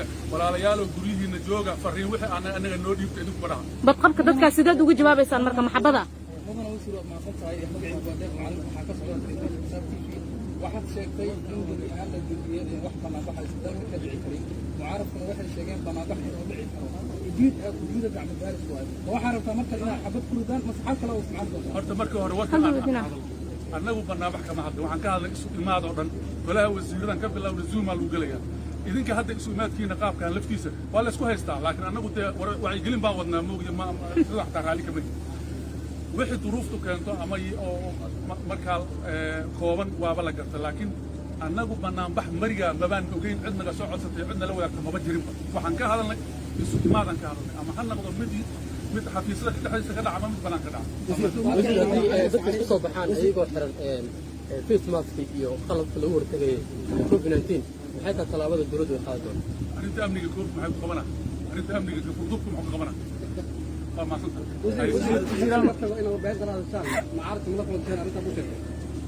Bixina. Walaalayaalow, guryihiinna jooga. Fariin wixii aan annaga noo dhiibta idinku badhaha. Badqabka dadkaas sideed uga jawaabaysaan marka maxabada? Mudana wasiir, waad mahadsan tahay. Magacaygu waa Deeq Macalin, waxaa ka socda telefishinka Saab TV. Waxaad sheegtay in gebi ahaan la joojiyey in wax banaanbax aysan dalka ka dhici karin. Mucaaradkuna waxay sheegeen banaanbax inuu dhici karo. Ujiid ujiida gacmo gaaris waayo. Ma waxaa rabtaa marka inaad xabad ku ridaan, mase xal kale oo isticmaali doontaa? Horta markii hore warka Hal aan wadina. hadalno. Annagu banaanbax kama hadlin. Waxaan ka hadlay isu imaad oo dhan. Golaha wasiiradan ka bilowna Zoomaa lagu gelayaa. Idinka hadda isu imaadkiina qaabkan laftiisa waa la isku haystaa, laakiin annagu dee wacyigelin baan wadnaa moogiya, ma sida xataa raalli kama yihin. Wixii duruuftu keento ama oo markaa kooban waaba la garta, laakiin annagu banaanbax marigaa mabaan ogeyn. Cid naga soo codsatay, cid nala wadaagta maba jirinba. Waxaan ka hadalnay isu imaadaan ka hadalnay, ama ha noqdo mid xafiisyada dhexdiisa ka dhaca ama mid banaan ka dhaca. Wasiir, haddii dadka isku soo baxaan ayagoo xiran face mask iyo qalabka lagu hortagayay COVID-19, maxay tahay tallaabada dowladdu ay qaadi doonto? Arrinta amniga koob maxay ku qabanaa? Arrinta amniga gafurdubku muxuu ka qabanaa? Waa mahadsantahay. Wasiiraan marka waa inaad warbaahinta la hadashaan. Mucaaradka mala kulanteen arrintaa ku sheegtay?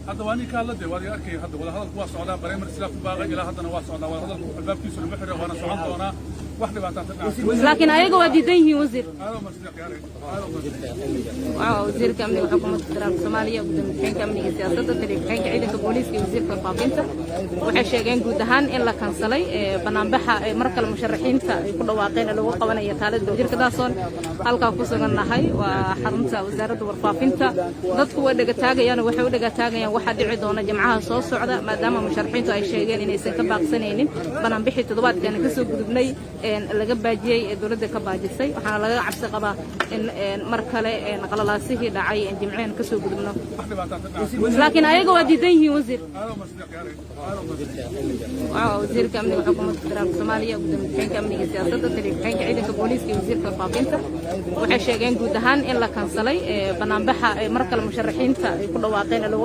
Hadda waa nin ka hadla dee, waad arkay. Hadda wadahadalku waa socdaa. Baremer sidaa ku baaqay, ilaa haddana waa socdaa wadahadalku. Albaabkiisuna ma xira, waana socon doonaa. Wax dhibaataa ka dhacay? Laakiin ayaga waa diidan yihiin, wasiir. Aad mahadsan, khiyaaray, aad mahadsan. Waa wasiirka amniga xukuumadda federaalka Soomaaliya, gudoomiye ku-xigeenka amniga iyo siyaasadda, taliya ku-xigeenka ciidanka booliiska iyo wasiirka warfaafinta. Waxay sheegeen guud ahaan in la kansalay banaanbaxa ee mar kale musharaxiinta ay ku dhawaaqeen ee lagu qabanayo taalada Daljirka Daasoon. Halkaa ku sugan nahay waa xarunta wasaaradda warfaafinta. Dadku way dhegataagayaan oo waxay u dhegataagayaan waxaa dhici doona jimcaha soo socda, maadaama musharaxiintu ay sheegeen inaysan ka baaqsanaynin banaanbixii toddobaadkan kasoo gudubnay laga baajiyey ee dowladda ka baajisay. Waxaana laga cabsi qabaa in mar kale qalalaasihii dhacay jimcehen kasoo gudubno. Wax dhibaataa ka dhacay? Laakiin ayaga waa diidan yihiin, wasiir. Aad mahadsan, khiyaaray, aad mahadsan. Waa wasiirka amniga xukuumadda federaalka Soomaaliya, gudoomiye ku-xigeenka amniga iyo siyaasadda, taliya ku-xigeenka ciidanka booliiska iyo wasiirka warfaafinta. Waxay sheegeen guud ahaan in la kansalay banaanbaxa ee mar kale musharaxiinta ay ku dhawaaqeen ee lagu